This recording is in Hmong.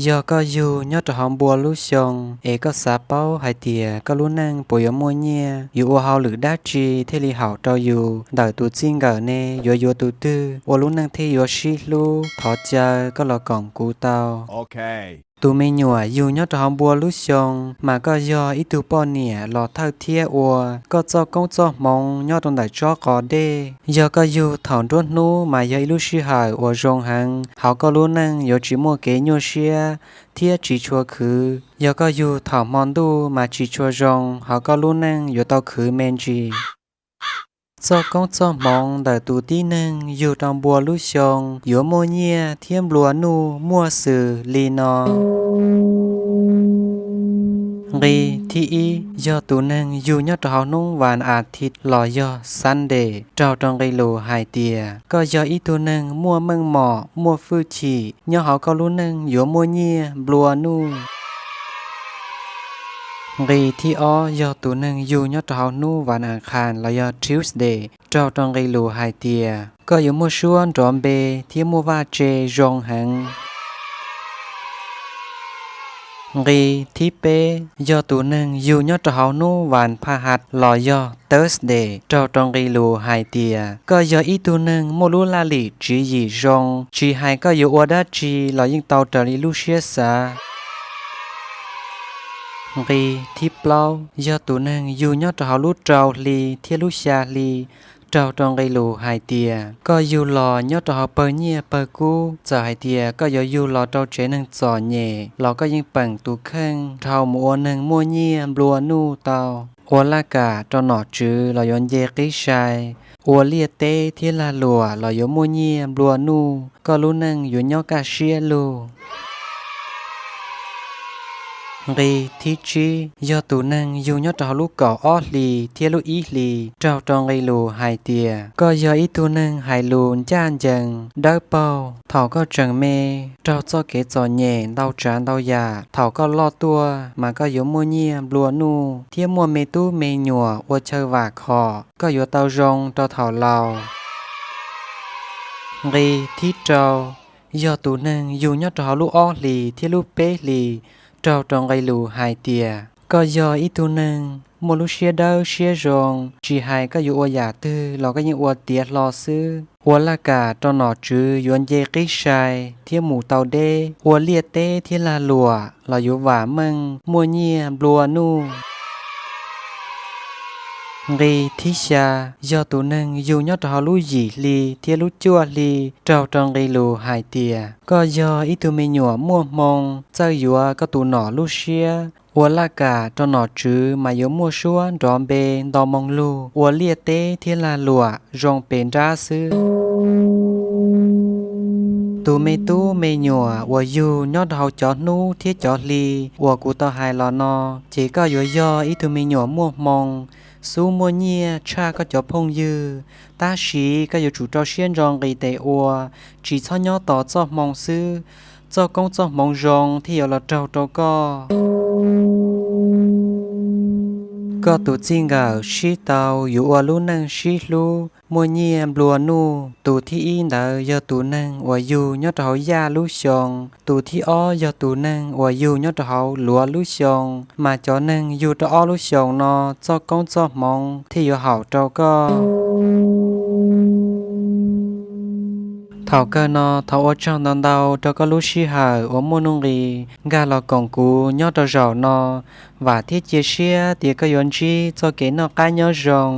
Yog koj yug nyob rau hauv npua lub xyoo es koj xav paub hais tias koj lub neej puas yuav muaj nyiaj, yuav ua hauj lwm dab tsi thiaj li haum rau yus, ntawm tus txij nkawm ne yuav yuav tus twg ua lub neej thiaj yuav sib hlub, thov caw koj los koom kuv tau. Tus me nyuam yug nyob rau hauv npua lub xyoo, mas koj yog ib tug poj niam los thawj thiab ua koj txoj koob txoj hmoov nyob rau ntawm tsob qos dej. Yog koj yug thaum nruab hnub mas yog ib lub sij hawm uas zoo heev hauv koj lub neej, yuav tsis muaj kev nyuaj siab thiab tsis tshua khwv. Yog koj yug thaum hmo ntuj mas tsis tshua zoo hauv koj lub neej, yuav tau khwv me ntsis. Txoj koob txoj hmoov ntawm tus tib neeg yug rau npua lub xyoo yuav muaj nyiaj thiab nplua nuj muaj xws li no. Nqi thib ib, yog tus neeg yug nyob rau hauv hnub vas as thiv los yog Sunday, raug rau nqi lus hais tias koj yog ib tug neeg muaj meej mom muaj hwj chim, nyob hauv koj lub neej yuav muaj nyiaj nplua nuj. Nqi thib ob, yog tus neeg yug nyob rau hauv hnub vas as khas los yog Tuesday, raug rau nqi lus hais tias koj yuav muaj suab nrov npe thiab muaj vaj tse zoo heev. Nqi thib peb, yog tus neeg yug nyob rau hauv hnub vas phaj has los yog Thursday, raug rau nqi lus hais tias koj yog ib tug neeg muaj lub laj lim tswv yim zoo, tsis hais koj yuav ua dab tsi los yeej tau raws li lub siab xav. Nqi thib plaub, yog tus neeg yug nyob rau hauv lub rau hli thiab lub xya hli, raug rau nqi lus hais tias koj yug los nyob rau hauv pawg nyiaj pawg kub, txawm hais tias koj yuav yug los rau tsev neeg txom nyem los koj yeej peem tus kheej dhau mus ua neeg muaj nyiaj nplua nuj tau. Ua laj kam rau nom tswv los yuav nce qib sai, ua liaj teb thiab lag luam los yuav muaj nyiaj nplua nuj, koj lub neej yuav nyob kaj siab lug. Nqi thib tsib, yog tus neeg yug nyob rau hauv lub kaum ob hlis thiab lub ib hlis, raug rau nqi lus hais tias koj yog ib tug neeg hais lus ncaj ncees dawb paug thaum koj tseem me, raug txoj kev txom nyem ntau tsav ntau yam. Thaum koj loj tuaj mas koj yuav muaj nyiaj nplua nuj thiab muaj me tub me nyuam ua chaw vam khom, koj yuav tau zoo rau thaum laus. Nqi thib rau, yog tus neeg yug nyob rau hauv lub ob hlis thiab lub peb hlis, raug rau nqi lus hais tias koj yog ib tug neeg muaj lub siab dawb siab zoo, tsis hais koj yuav ua yam twg los koj yeej ua tiav hlo xwb. Ua laj kam rau nom tswv yuav nce qib sai thiab mus tau deb, ua liaj teb thiab lag luam los yuav vam meej muaj nyiaj nplua nuj. Nqi thib xya, yog tus neeg yug nyob rau hauv lub yim hli thiab lub cuaj hli, raug rau nqi lus hais tias koj yog ib tug me nyuam muaj hmoo txawj yuav koj tus nom lub siab. Ua laj kam rau nom tswv mas yuav muaj suab nrov npe nto moo lug, ua liaj teb thiab lag luam zoo pes nrab xwb. Tus me tub me nyuam uas yug nyob rau hauv cov hnub thiab cov hli uas kuv tau hais los no, ces koj yuav yog ib tug me nyuam muaj hmoo, xub muaj nyiaj tshaj koj cov phooj ywg. Tab sis koj yuav tsum rau siab ntso nqis tes ua, tsis txhob nyob tos txoj hmoo xwb, txoj koob txoj hmoov zoo thiaj yuav los raug rau koj. Koj tus txij nkawm sib tau yuav ua lub neej sib hlub, muaj nyiaj nplua nuj. Tus thib ib ntawd yog tus neeg uas yug nyob rau hauv yaj lub xyoo, tus thib ob yog tus neeg uas yug nyob rau hauv luav lub xyoo. Mas cov neeg yug rau ob lub xyoos no txoj koob txoj hmoov thiaj yuav haum rau koj. Thaum kawg no thov ua tsaug ntau ntau rau koj lub sij hawm uas muaj nuj nqis nkag los koom kuv nyob rau zaum no. Vam thiab cia siab tias koj yuav ntsib txoj kev noj qab nyob zoo.